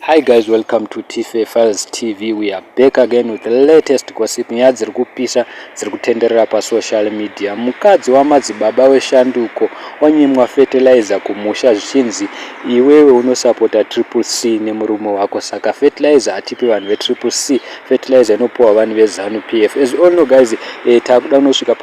Hi guys, welcome to Tife Files TV. We are back again with the latest gossip. Nyaya dziri kupisa dziri kutenderera pasocial media. Mukadzi wamadzibaba weshanduko onyimwa fertilizer kumusha zvichinzi iwewe unosapota Triple C nemurume wako, saka fertilizer hatipi vanhu veTriple C, fertilizer inopiwa vanhu veZANU PF. As we all know guys, takuda kunosvika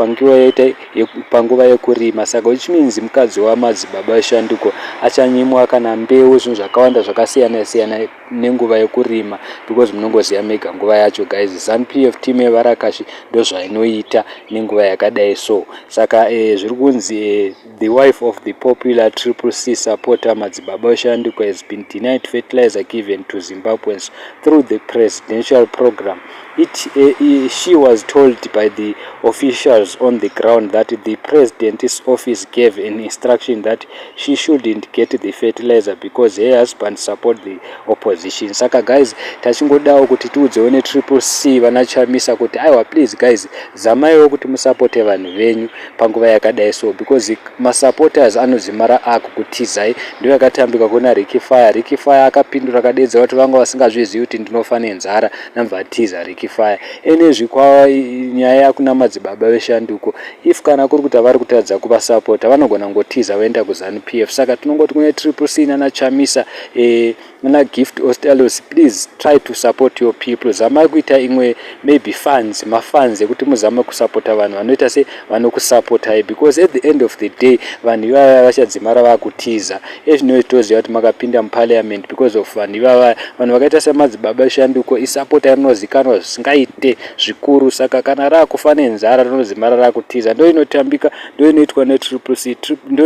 panguva yekurima, saka which means mukadzi wamadzibaba weshanduko achanyimwa kana mbeu, zvinhu zvakawanda zvakasiyana siyana nenguva yekurima, because munongoziva mega nguva yacho guys, ZANU PF team yevarakashi ndozvainoita nenguva yakadai. So saka zviri kunzi the wife of the popular Triple C supporter Madzibaba Weshanduko has been denied fertilizer given to Zimbabweans through the presidential program. She was told by the officials on the ground that the president's office gave an instruction that she shouldn't get the fertilizer because her husband support the opposition. Saka guys, tachingodawo kuti tiudzewo neTriple C vanaChamisa kuti aiwa, please guys, zamaiwo kuti musapote vanhu venyu panguva yakadai so, because masupporters anodzimara akukutizai. Ndo yakatambika kuna Ricky Fire. Ricky Fire akapindura akadedza kuti vanga vasingazvizivi kuti ndinofa nenzara, namva atiza Ricky Fire. Enezvi kwa nyaya yakuna madzibaba veshanduko, if kana kuri kuti havari kutadza kuvasapota, vanogona kungotiza voenda kuZANU PF. Saka tinongoti kune Triple C nanaChamisa, nana Gift Ostalos, please try to support your people. Zamai kuita imwe maybe funds, mafunds ekuti muzame kusapota vanhu vanoita se vanokusapotai, because at the end of the day vanhu ivava vachadzimara vakutiza. Ezvino toziva kuti makapinda muparliament because of vanhu ivava. Vanhu vakaita semadzibaba eshanduko isapota rinozikanwa zvisingaite zvikuru, saka kana raakufa nenzara rinodzimara rakutiza. Ndo inotambika, ndo inoitwa neTriple C,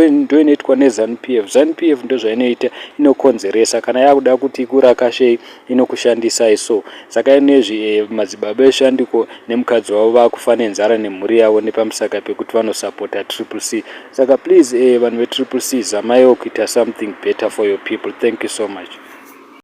ndo inoitwa neZANU PF. ZANU PF ndo zvainoita, inokonzeresa. Kana yakuda kuti ikurakashei, inokushandisai. So saka inezvi madzibaba eshanduko nemukadzi wavo vakufa nenzara nemhuri yavo nepamusaka pekuti vanosapota Triple C. Saka please, vanhu veTriple C, zamaiwo kuita something better for your people. Thank you so much.